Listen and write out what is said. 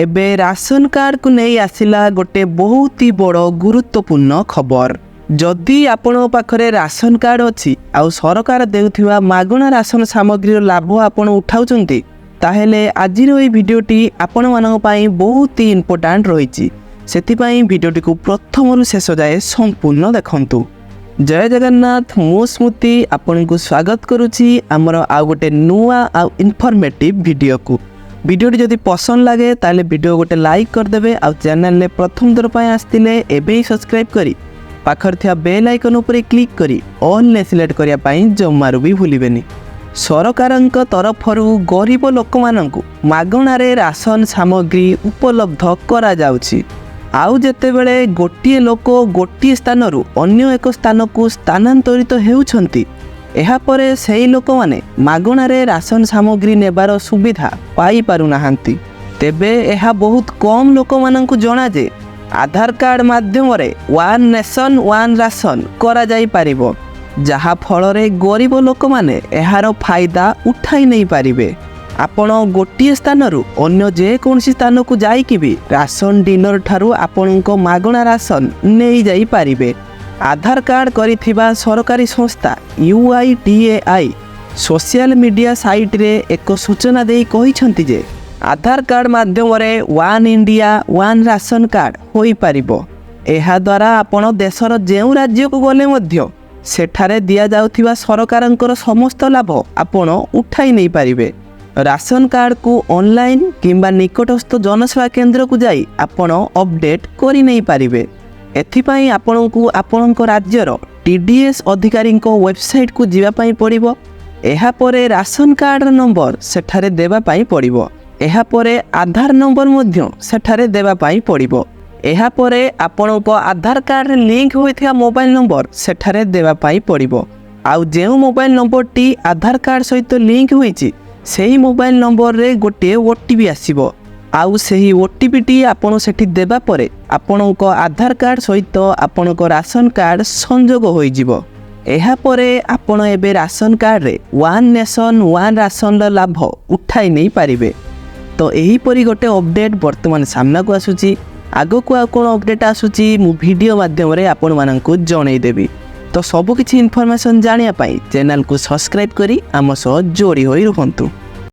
ଏବେ ରାସନ କାର୍ଡ଼କୁ ନେଇ ଆସିଲା ଗୋଟେ ବହୁତ ହି ବଡ଼ ଗୁରୁତ୍ୱପୂର୍ଣ୍ଣ ଖବର। ଯଦି ଆପଣଙ୍କ ପାଖରେ ରାସନ କାର୍ଡ଼ ଅଛି ଆଉ ସରକାର ଦେଉଥିବା ମାଗଣା ରାସନ ସାମଗ୍ରୀର ଲାଭ ଆପଣ ଉଠାଉଛନ୍ତି, ତାହେଲେ ଆଜିର ଏହି ଭିଡ଼ିଓଟି ଆପଣମାନଙ୍କ ପାଇଁ ବହୁତ ହି ଇମ୍ପୋର୍ଟାଣ୍ଟ ରହିଛି। ସେଥିପାଇଁ ଭିଡ଼ିଓଟିକୁ ପ୍ରଥମରୁ ଶେଷ ଯାଏ ସମ୍ପୂର୍ଣ୍ଣ ଦେଖନ୍ତୁ। ଜୟ ଜଗନ୍ନାଥ। ମୁଁ ସ୍ମୃତି ଆପଣଙ୍କୁ ସ୍ୱାଗତ କରୁଛି ଆମର ଆଉ ଗୋଟେ ନୂଆ ଆଉ ଇନଫର୍ମେଟିଭ୍ ଭିଡ଼ିଓକୁ। ଭିଡ଼ିଓଟି ଯଦି ପସନ୍ଦ ଲାଗେ, ତାହେଲେ ଭିଡ଼ିଓ ଗୋଟେ ଲାଇକ୍ କରିଦେବେ ଆଉ ଚ୍ୟାନେଲରେ ପ୍ରଥମ ଥର ପାଇଁ ଆସିଥିଲେ ଏବେ ହିଁ ସବସ୍କ୍ରାଇବ୍ କରି ପାଖରେ ଥିବା ବେଲ୍ ଆଇକନ୍ ଉପରେ କ୍ଲିକ୍ କରି ଅଲ୍ରେ ସିଲେକ୍ଟ କରିବା ପାଇଁ ଜମାରୁ ବି ଭୁଲିବେନି। ସରକାରଙ୍କ ତରଫରୁ ଗରିବ ଲୋକମାନଙ୍କୁ ମାଗଣାରେ ରାସନ ସାମଗ୍ରୀ ଉପଲବ୍ଧ କରାଯାଉଛି। ଆଉ ଯେତେବେଳେ ଗୋଟିଏ ଲୋକ ଗୋଟିଏ ସ୍ଥାନରୁ ଅନ୍ୟ ଏକ ସ୍ଥାନକୁ ସ୍ଥାନାନ୍ତରିତ ହେଉଛନ୍ତି, ଏହାପରେ ସେହି ଲୋକମାନେ ମାଗଣାରେ ରାସନ ସାମଗ୍ରୀ ନେବାର ସୁବିଧା ପାଇପାରୁନାହାନ୍ତି। ତେବେ ଏହା ବହୁତ କମ୍ ଲୋକମାନଙ୍କୁ ଜଣା ଯେ ଆଧାର କାର୍ଡ଼ ମାଧ୍ୟମରେ ୱାନ୍ ନେସନ୍ ୱାନ୍ ରାସନ କରାଯାଇପାରିବ, ଯାହାଫଳରେ ଗରିବ ଲୋକମାନେ ଏହାର ଫାଇଦା ଉଠାଇ ନେଇପାରିବେ। ଆପଣ ଗୋଟିଏ ସ୍ଥାନରୁ ଅନ୍ୟ ଯେକୌଣସି ସ୍ଥାନକୁ ଯାଇକି ବି ରାସନ ଡିଲର ଠାରୁ ଆପଣଙ୍କ ମାଗଣା ରାସନ ନେଇଯାଇପାରିବେ। ଆଧାର କାର୍ଡ଼ କରିଥିବା ସରକାରୀ ସଂସ୍ଥା ୟୁଆଇଡିଏଆଇ ସୋସିଆଲ ମିଡ଼ିଆ ସାଇଟ୍ରେ ଏକ ସୂଚନା ଦେଇ କହିଛନ୍ତି ଯେ ଆଧାର କାର୍ଡ଼ ମାଧ୍ୟମରେ one India one ration card ହୋଇପାରିବ। ଏହାଦ୍ୱାରା ଆପଣ ଦେଶର ଯେଉଁ ରାଜ୍ୟକୁ ଗଲେ ମଧ୍ୟ ସେଠାରେ ଦିଆଯାଉଥିବା ସରକାରଙ୍କର ସମସ୍ତ ଲାଭ ଆପଣ ଉଠାଇ ନେଇପାରିବେ। ରାସନ କାର୍ଡ଼କୁ ଅନଲାଇନ୍ କିମ୍ବା ନିକଟସ୍ଥ ଜନସେବା କେନ୍ଦ୍ରକୁ ଯାଇ ଆପଣ ଅପଡ଼େଟ୍ କରିନେଇପାରିବେ। ଏଥିପାଇଁ ଆପଣଙ୍କୁ ଆପଣଙ୍କ ରାଜ୍ୟର ଟିଡିଏସ୍ ଅଧିକାରୀଙ୍କ ୱେବସାଇଟ୍କୁ ଯିବା ପାଇଁ ପଡ଼ିବ। ଏହାପରେ ରାସନ କାର୍ଡ଼ର ନମ୍ବର ସେଠାରେ ଦେବା ପାଇଁ ପଡ଼ିବ। ଏହାପରେ ଆଧାର ନମ୍ବର ମଧ୍ୟ ସେଠାରେ ଦେବା ପାଇଁ ପଡ଼ିବ। ଏହାପରେ ଆପଣଙ୍କ ଆଧାର କାର୍ଡ଼ରେ ଲିଙ୍କ ହୋଇଥିବା ମୋବାଇଲ ନମ୍ବର ସେଠାରେ ଦେବା ପାଇଁ ପଡ଼ିବ। ଆଉ ଯେଉଁ ମୋବାଇଲ ନମ୍ବରଟି ଆଧାର କାର୍ଡ଼ ସହିତ ଲିଙ୍କ ହୋଇଛି, ସେହି ମୋବାଇଲ ନମ୍ବରରେ ଗୋଟିଏ ଓଟିପି ଆସିବ। ଆଉ ସେହି ଓଟିପିଟି ଆପଣ ସେଠି ଦେବା ପରେ ଆପଣଙ୍କ ଆଧାର କାର୍ଡ଼ ସହିତ ଆପଣଙ୍କ ରାସନ କାର୍ଡ଼ ସଂଯୋଗ ହୋଇଯିବ। ଏହାପରେ ଆପଣ ଏବେ ରାସନ କାର୍ଡ଼ରେ ୱାନ୍ ନେସନ୍ ୱାନ୍ ରାସନର ଲାଭ ଉଠାଇ ନେଇପାରିବେ। ତ ଏହିପରି ଗୋଟେ ଅପଡ଼େଟ୍ ବର୍ତ୍ତମାନ ସାମ୍ନାକୁ ଆସୁଛି। ଆଗକୁ ଆଉ କ'ଣ ଅପଡ଼େଟ୍ ଆସୁଛି, ମୁଁ ଭିଡ଼ିଓ ମାଧ୍ୟମରେ ଆପଣମାନଙ୍କୁ ଜଣାଇଦେବି। ତ ସବୁକିଛି ଇନଫର୍ମେସନ୍ ଜାଣିବା ପାଇଁ ଚ୍ୟାନେଲକୁ ସବସ୍କ୍ରାଇବ୍ କରି ଆମ ସହ ଯୋଡ଼ି ହୋଇ ରୁହନ୍ତୁ।